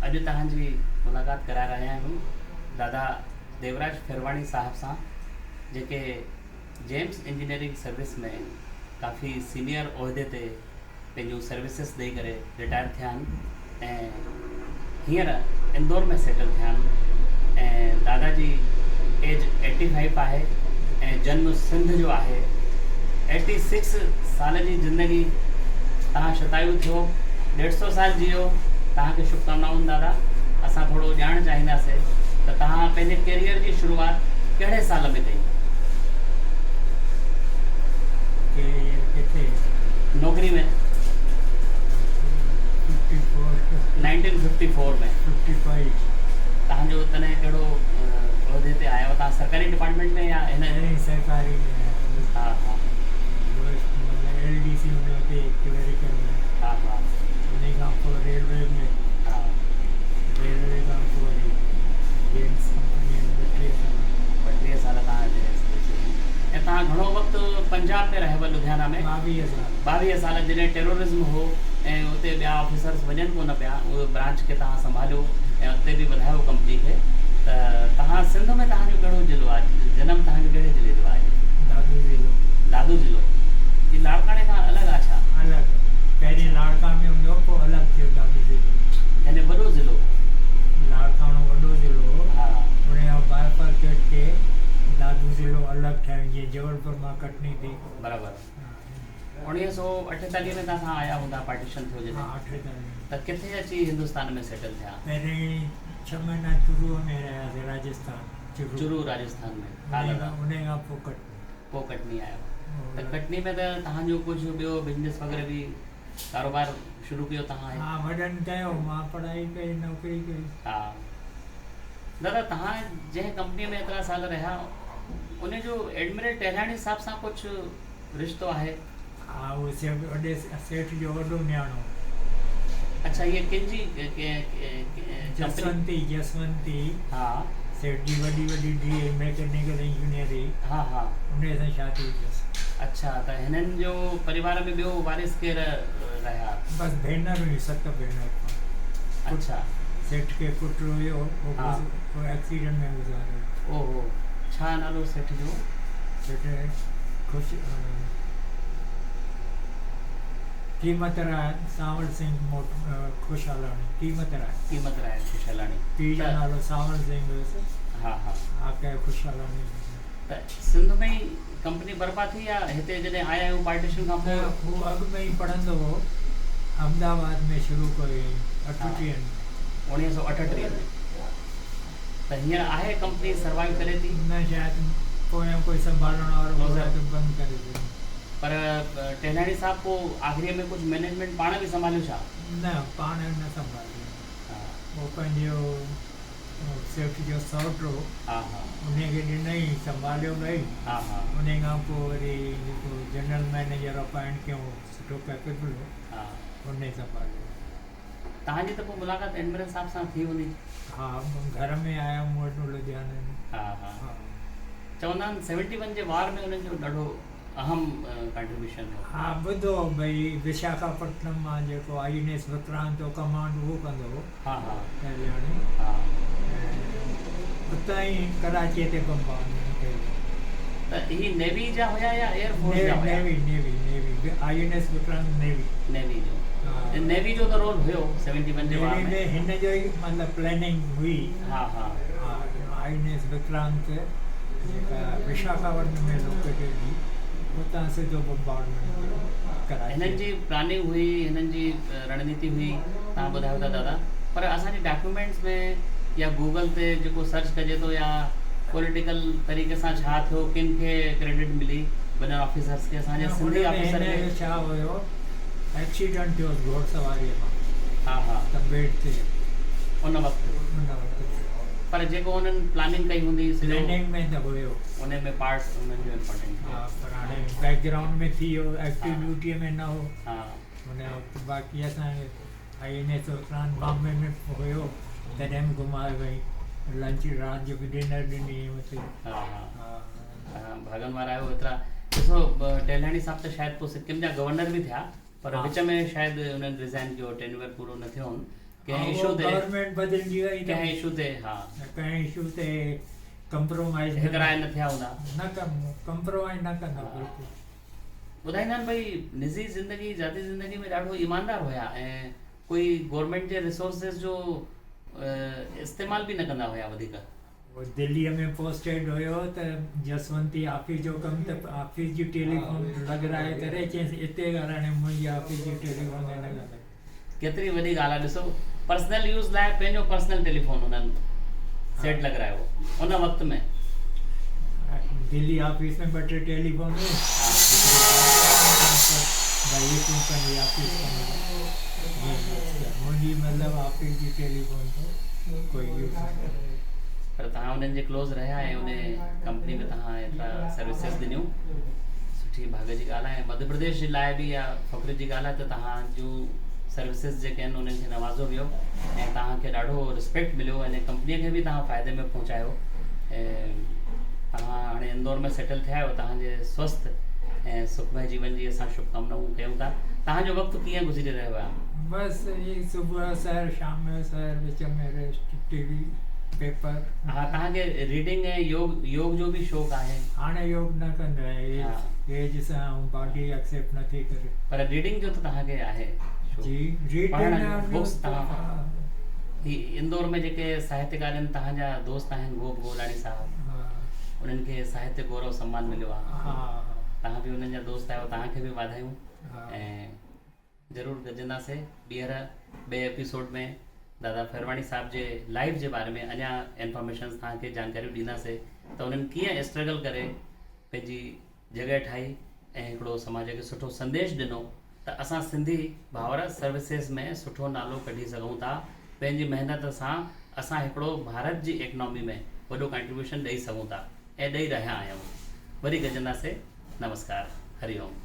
اڄ توهان جي ملاقات ڪرائي رهيا آهيون دادا ديوراج ڦيرواڻي صاحب سان جيڪي جيمس انجنيئرنگ سروس ۾ ڪافي سينيئر عهدي تي پنهنجون سروسز ڏئي ڪري رٽائر ٿيا آهن ۽ هينئر اندور ۾ سيٽل ٿيا آهن ۽ دادا جي ايج ايٽي فائيو آهي ۽ جنم سنڌ جو آهي. ايٽي سڪس سال جي زندگي توهان شتايو ٿيو ڏيڍ سو سال جيئو توهان کي شڀڪامنائون دادا اسان ٿورو ڄاڻڻ چاهينداسي ته توهان پنهنجي ڪيريئر جي شروعات ڪهڙي سال ۾ ڪئي؟ ڪيريئر ڪٿي؟ نوڪري ۾. 1954 ۾. 55. توهان جو تڏهن ڪهڙو عهدي تي آيا هئا توهان سرڪاري ڊپارٽمينٽ ۾ يا هن. پهرين سرڪاري ۾ آيس. ها ها. لوئسٽ مطلب ايل ڊي سي ان وقت ڪليريڪل ۾. ها ها. انهي کان پوء ريلوي ۾. ها. ريلوي کان پوء وري جيمس ڪمپني ۾ 32 سال. 32 سال توهان جي سروس هئي ۽ توهان گهڻو وقت پنجاب ۾ رهيو لڌيانا ۾. 22 سال. 22 سال جڏهن ٽيرورزم هو ۽ اتي ٻيا آفيسرس وڃن ڪونه پيا اهو برانچ کي توهان سنڀاليو ۽ اڳتي به وڌايو ڪمپني کي ته توهان سنڌ ۾ توهان جو ڪهڙو ضلعو آهي جنم توهان جو ڪهڙي ضلعي جو آهي؟ دادو ضلعو. دادو ضلعو هي لاڙڪاڻي کان الڳ آهي ڇا؟ الڳ پهرين لاڙڪاڻي ۾ هوندو هو پوء الڳ ٿيو دادو ضلعو. يعني وڏو ضلعو هو. لاڙڪاڻو وڏو ضلعو هو. ها. ان جو بائفرڪيٽ ٿئي دادو ضلعو الڳ ٺاهيو جيئن جبلپور مان ڪٽني ٿي. برابر. 1948 ۾ توهان آيا هوندا پارٽيشن ٿيو جڏهن. ها 48 ۾. ته ڪٿي اچي هندستان ۾ سيٽل ٿيا؟ پهرين ڇهه مهينا چورو ۾ رهياسين راجسٿان چورو. چورو راجسٿان ۾ ها دادا. انهي کان پوء ڪٽني. پوء ڪٽني آيو ته ڪٽني ۾ ته توهان جو ڪجهه ٻيو بزنس وغيره به ڪاروبار شروع ڪيو توهان؟ ها وڏن ڪيو مان پڙهائي ڪئي نوڪري ڪئي. ها دادا توهان جنهن ڪمپني ۾ ايترا سال رهيا ان جو ايڊمرل ٽهلاڻي صاحب سان ڪجهه رشتو آهي؟ ها اهو سيٺ وڏي سيٺ جو وڏو نياڻو هو. اڇا هيء ڪن جي ڪمپني؟ جسونتي جسونتي ها. سيٺ جي وڏي وڏي ڌيء هئي ميڪنيڪل انجنيئر هئي. ها ها. انهيء سان شادي ٿيس. اڇا ته هنن جو پريوار ۾ ٻيو وارث ڪير رهيا؟ بس ڀينر هيون ست ڀينر. اڇا. سيٺ کي پٽ هيو اهو ايڪسيڊنٽ ۾ گذاري ويو. اوهو ڇا نالو سيٺ جو؟ سيٺ خوش قيمت راء سانول سنگهه موٽ خوشحالاڻي قيمت راء. قيمت راء خوشحالاڻي. پيء جو نالو سانول سنگهه هيس. ها ها. آڪهه خوشحالاڻي. ته سنڌ ۾ ئي ڪمپني برپا ٿي يا هتي جڏهن آيا آهيون پارٽيشن کان پوء؟ نه هو اڳ ۾ ئي پڙهندو هو احمد آباد ۾ شروع ڪيو هيائين اٺٽيهن ۾. 1938 ۾ ته هينئر آهي ڪمپني سروائيو ڪري ٿي؟ نه شايد پويان ڪوئي سنڀالڻ وارو ڪونه ته بند ڪري ڇڏيو. پر ٽهلاڻي صاحب پوء آخريء ۾ ڪجهه مئنيجمينٽ پاڻ به سنڀاليو ڇا؟ نه پاڻ نه سنڀاليو هو پنهنجو سيٺ جو سئوٽ هو، انهيء کي ڏنائين، سنڀاليو ٻئي. انهيء کان پوء وري جيڪو جنرل مئنيجر اپائنٽ ڪيائون، اهو سٺو ڪيپيبل هو، انهيء سنڀاليو. توهان جي ته پوء ملاقات ايڊمرل صاحب سان ٿي هوندي؟ ها، گهر ۾ آيا مون وٽ لڌياني ۾. ها ها. چوندا آهن سيونٽي ون جي وار ۾ انهن جو ڏاڍو اهم ڪنٽريبيوشن هو. ها ٻڌو ڀئي وشاکاپٽنم مان جيڪو I N S Vikrant هو ڪمانڊ اهو ڪندو هو. ها ها. ڪلياڻي ها. ۽ اتان ئي ڪراچيء تي بمبارڊمينٽ ڪئي وئي. ته هي نيوي جا هيا يا ايئر فورس جا هيا؟ Navy navy navy I N S Vikrant navy. Navy جو. نيوي جو ته رول هيو سيونٽي ون جي وار ۾. نيوي ۾ هن جو ئي مطلب پلاننگ هئي. ها ها. ها I N S Vikrant جيڪا وشاکاپٽنم ۾ لوڪيٽيڊ هئي اتان سڌو بمبارڊمينٽ ڪيو ڪراچي. هنن جي پلاننگ هئي هنن جي رڻنيتي هئي توهان ٻڌايو ٿا دادا پر اسان جي ڊاڪيومينٽس ۾ يا گوگل تي جيڪو سرچ ڪجي ٿو يا پوليٽيڪل طريقي سان ڇا ٿيو ڪن کي ڪريڊٽ ملي وڏن آفيسرس کي اسان جي سنڌي آفيسر کي هن جو ڇا هيو ايڪسيڊنٽ ٿيو هوس گهوڙ سواري مان ها ها ته بيڊ تي ان وقت ان وقت پر جيڪو انهن پلاننگ ڪئي هوندي سڄو پلاننگ ۾ ته هيو ان ۾ پارٽ انهن جو امپورٽنٽ ها پر هاڻي بيڪ گرائونڊ ۾ ٿي ويو ايڪٽو ڊيوٽي ۾ نه هو ها ان وقت باقي اسان کي I N S Vikrant Bombay ۾ هيو تڏهن به گهمائي وئي لنچ رات جو به ڊنر ڏني اتي. ها ها ها ڀاڳن وارا آهيو ايترا ڏسو ٽهلاڻي صاحب ته شايد پوء سڪم جا گورنر به ٿيا پر وچ ۾ شايد انهن ريزائن ڪيو ٽينيور پورو نه ٿيو هن ڪنهن اشو تي گورنمينٽ بدلجي وئي ڪنهن اشو تي ها ڪنهن اشو تي ڪمپرومائز هڪ راء نه ٿيا هوندا نه ڪمپرومائز نه ڪندا بلڪل. ٻڌائيندا آهن ڀئي نجي زندگي ذاتي زندگي ۾ ڏاڍو ايماندار هيا ۽ ڪوئي گورنمينٽ جي ريسورسز جو استعمال به نه ڪندا هيا وڌيڪ. دليء ۾ پوسٽيڊ هيو ته جسونتي آفيس جو ڪم ته آفيس جي ٽيليفون لڳرائي ڪري چيس اتي ڳالهائڻ منهنجي آفيس جي ٽيليفون تي نه ڳالهائي. ڪيتري وڏي ڳالهه آهي ڏسو پرسنل يوز لاء پنهنجو پرسنل ٽيليفون انهن سيٽ لڳرايو ان وقت ۾. دلي آفيس ۾ ٻه ٽي ٽيليفون هيون ڀئي هي تون پنهنجي آفيس ڪم لاء يوز ڪر منهنجي مطلب آفيس جي ٽيليفون تي ڪوئي يوز نه ڪري. پر توهان انهن جي ڪلوز رهيا ۽ ان ڪمپني ۾ توهان ايترا سروسز ڏنيون سٺي ڀاڳ جي ڳالهه آهي ۽ مڌيه پرديش جي لاء به اها فخر جي ڳالهه آهي ته توهان جون سروسز جيڪي آهن انهن کي نوازيو ويو ۽ توهان کي ڏاڍو رسپيڪٽ مليو ۽ ڪمپني کي به توهان فائدي ۾ پهچايو ۽ توهان هاڻي اندور ۾ سيٽل ٿيا آهيو توهان جي سوسٿ ۽ سکمئي جيون جي اسان شڀڪامنائون ڪيون ٿا توهان جو وقت ڪيئن گذري رهيو آهي؟ بس ائين صبح جو سير شام جو سير وچ ۾ ريسٽ ٽي وي پيپر. ها توهان کي ريڊنگ ۽ يوگ يوگ جو به شوق آهي؟ هاڻي يوگ نه ڪندو آهيان ايج ايج سان ۽ باڊي ايڪسيپٽ نه ٿي ڪري. پر ريڊنگ جو ته توهان کي آهي شوق. جي ريڊنگ پڙهڻ جو بڪس توهان هي اندور ۾ جيڪي ساهتيڪار آهن توهان جا دوست آهن گوپ گولاڻي صاحب انهن کي ساهتيه گورو سمان مليو آهي توهان به انهن جا دوست آهيو توهان کي به واڌايون ۽ ضرور گڏجنداسين ٻيهر ٻئي ايپيسوڊ ۾ دادا ڦيرواڻي صاحب جي لائيف جي باري ۾ اڃا انفارميشنز توهان کي جانڪاريون ڏينداسين ته انهن ڪيئن اسٽرگل ڪري پنهنجي جڳهه ٺاهي ۽ هڪڙو سماج کي سٺو سنديش ڏنو ته اسان سنڌي ڀائر سروسز ۾ سٺو نالو ڪڍي سگهون ٿا پنهنجي محنت سان اسان هڪڙو ڀارت جي ايڪنامي ۾ وڏو ڪنٽريبيوشن ڏئي سگهون ٿا ۽ ڏئي رهيا آهيون وري گڏجنداسين نمسڪار هري اوم.